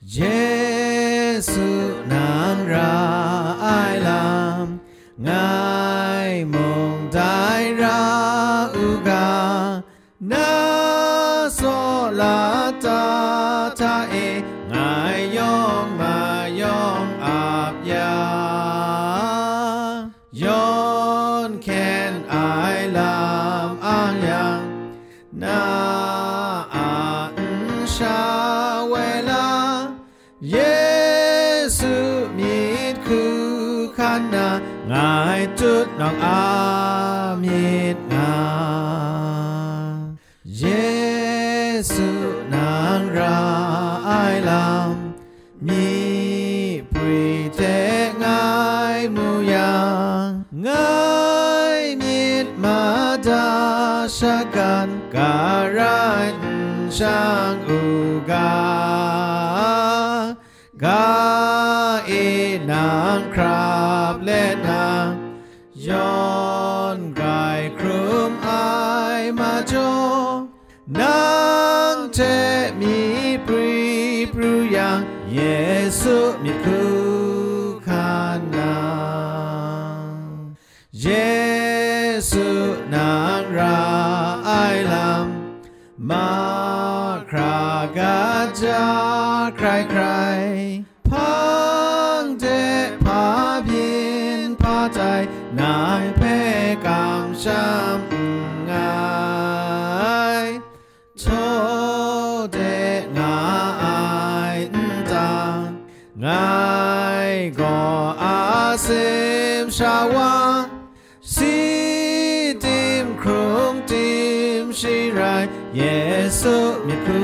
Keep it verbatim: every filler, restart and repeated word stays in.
Yesu nang ra ai lam, ngai mung dai ra u ga, na saw lata hta e ngai yawng mayawng ap ya, yawn hkyen ai lam ang yang, na a nsha woi la, Yesu myit hku hkan na ngai tut nawng a myit nga. Yesu nang ra ai lam, myi pwi hte ngai mu yang, ngai myit mada shagan garai n shang u ga, ga e nang hkrap let na, yawn grai hkrum ai majaw, nang hte mi pri pru yang, Yesu myit hku hkan na. Yesu nang ra ai lam, mahkra gaja hkrai hkrai, hpang de hpa byin hpa tai, nang hpe kamsham nngai. Htaw de nga ai nta, ngai gaw a sim sha wa, si tim hkrung tim shi rai, Yesu myit hku